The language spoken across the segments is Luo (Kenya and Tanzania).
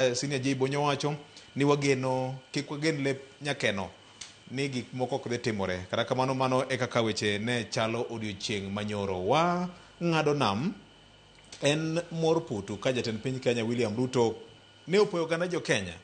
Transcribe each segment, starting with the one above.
Senior J Bonyo wacho ni wageno kik wagen lep nyakeno ni gik moko ok dhi timore. Kata kamano mano e kaka weche ne chalo odiochieng' manyoro. Wa ng'ado nam en mor putu ka jatend piny Kenya William Ruto ne opoyo oganda jo Kenya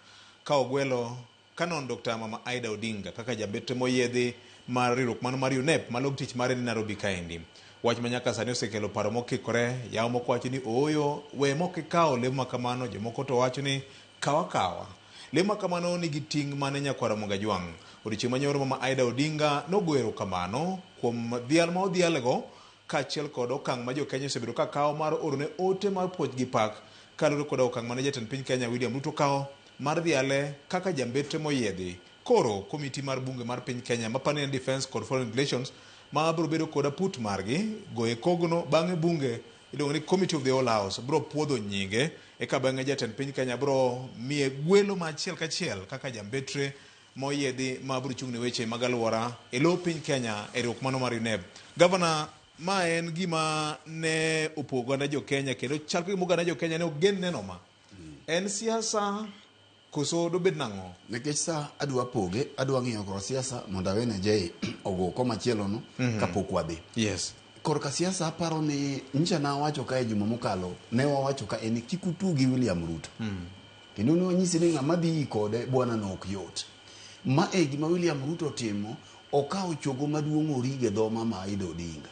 ka ogwelo Canon Dr. Mama Aida Odinga kaka jambetre moyiedhi mar riwruok mano mar UNEP ma log tich mare ni Nairobi kaendi. Wach ma nyaka sani osekelo paro mokikore, yawo moko wacho ni ooyo, we mok ikawo lemo ma kamano, jomoko to wacho ni kaw akawa. Lemo ma kamano nigi ting' mane nyakwar Ramogi Ajwang'? Odiochieng' manyoro Mama Aida Odinga nogoyo erokamano kuom dhial ma odhialego kaachiel kod okang' ma jo-Kenya osebedo ka kawo mar orone ote mar puoch gi pak kaluwore koda okang' mane jatend piny Kenya William Ruto kawo mar dhiale kaka jambetre moyiedhi. Koro, komiti mar bunge mar piny Kenya mapani en Defence kod Foreign Relations ma biro bedo kod aput margi goye kogno bang'e bunge iluongo ni Committee of the Whole House biro puodho nyinge eka bang'e jatend piny Kenya biro miye gwelo ma achiel kachiel kaka jambetre moyiedhi ma biro chung' ne weche mag aluora e lo piny Kenya e riwruok mano mar UNEB. Governor, ma en gima ne opogo oganda jo Kenya kendo chal ka gima oganda jo Kenya ne ok gen neno ma. En siasa koso dobed nang'o? Nikech sa adwa poge, adwa ng'iyo kor siasa mondo awene Jay ogo komachielo no kapok wadhi. Yes. Korka siasa aparo ni nyicha nawacho kae juma mokalo, ne wawacho ka en kik utugi William Ruto. Kendo ne wanyisi ni ng'ama dhi kode bwana no ok yot. Ma e gima William Ruto timo, okawo chogo maduong' orige dho mama Aida Odinga.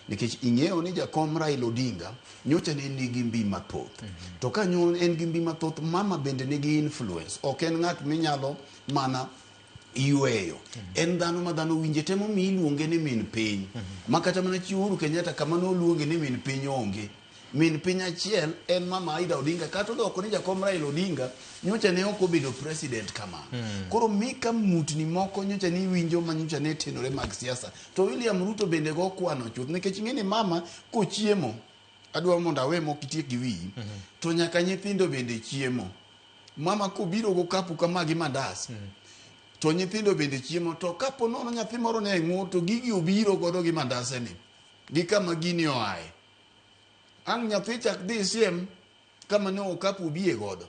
Nikech ing'eyo ni jakom Raila Odinga nyocha ne nigi mbi mathoth. To ka nyo en gi mbi mathoth, mama bende nigi influence. Ok en ng'at minyalo mana yweyo. En dhano ma dhano winje temo mi iluonge ni min piny. Ma kata mana chi Uhuru Kenyatta kama noluonge ni min piny onge. Min piny achiel en mama Aida Odinga kata odoko ni jakom Raila Odinga nyocha ne ok obedo president kamano. Koro mika mutni moko nyocha ni winjo ma nyocha ne tenore mag siasa. To William Ruto bende go kwano chuth nikech ing'e ni mama kochiemo adwa mondo awe mok itiek gi wiyi to nyaka nyithindo bende chiemo. Mama kobiro go kapu kama gi mandas to nyithindo bende chiemo to kapo nono nyathi moro ne ng'ur to gigi obiro godo gi mandase ni gi kama gini oaye. Ang' nyathi chak dhi siem kama ne okapu obie godo.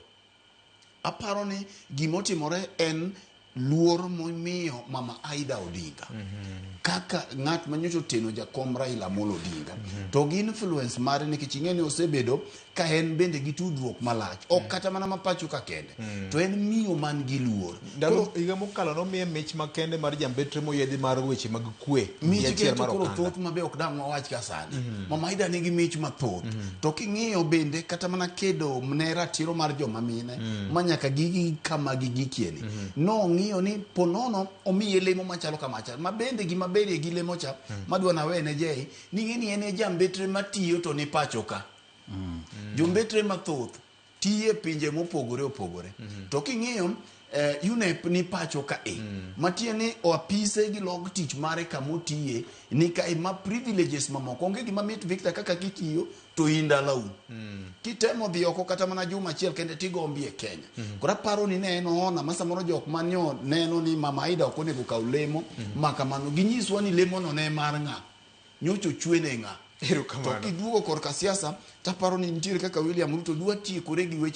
Aparo ni gimotimore en luor momiyo mama Aida Odinga kaka ng'at ma nyocha oteno jakom Raila Amolo Odinga to gi influence mare nikech ing'e ni osebedo ka en bende gi tudruok malach ok kata mana ma pacho ka kende to en miyo man gi luor. Ndalo higa mokalo nomiye mich makende mar jambetre moyiedhi mar weche mag kwe Mich gi achiel gi mar to koro okanda. thoth ma be ok dang' wawach ka sani. Mama Aida nigi mich mathoth. To king'iyo bende kata mana kedo ne ratiro mar joma mine ma nyaka gigi kama gigikie ni. Nong'iyo ni ponono omiye lemo machalo kamacha. Ma bende gima berie gi lemo cha madwa nawe ne Jay ni ing'e ni en e jambetre matiyo to ni pacho ka. Jombetre mathoth tiye pinje mopogore opogore. To king'iyo UNEP ni pacho ka e. Matiende ni apise gi log tich mare kamotiye ni ka e ma privileges mamoko. Onge gima mit Victor kaka kitiyo to in dalau. Kitemo dhi oko kata mana juma achiel kende tigombi e Kenya. Koro aparo ni ne en ona ma samoro jok manyo neno ni Mama Aida ok onego kaw lemo ma kamano. Ginyiswa ni lemo no ne mar ng'a. Nyocha ochwene ng'a. Erokamano. To kiduogo korka siasa taparo ni nitiere kaka William Ruto dwa tiekore gi weche